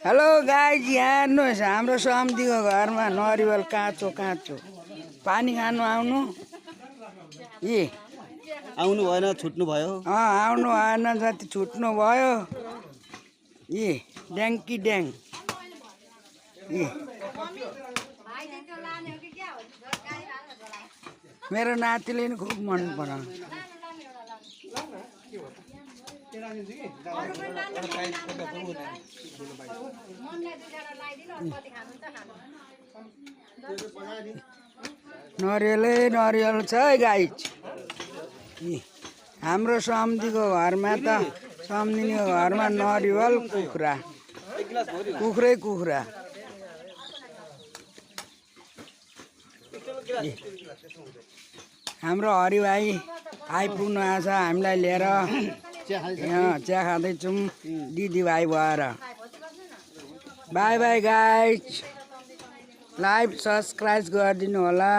Hello guys, यहाँ हेर्नुहोस् हाम्रो सम्धीको घरमा नरिवल काँचो काँचो। पानी खानु आउनु। आउनु भएन, छुट्नु भयो। आउनु भएन, जति छुट्नु भयो। ड्याङ्की ड्याङ। मेरो नातिले नि खुब मन पराउँछ। नरिवलै नरिवल छ है गाइज। हाम्रो सम्धीको घरमा त सम्धिनीको घरमा नरिवल कुखुरा कुखुरै कुखुरा। हाम्रो हरि भाइ आइपुग्नु आएछ हामीलाई लिएर। चिया खाँदैछौँ दिदी भाइ भएर। By by guys, live subscribe गरिदिनु होला।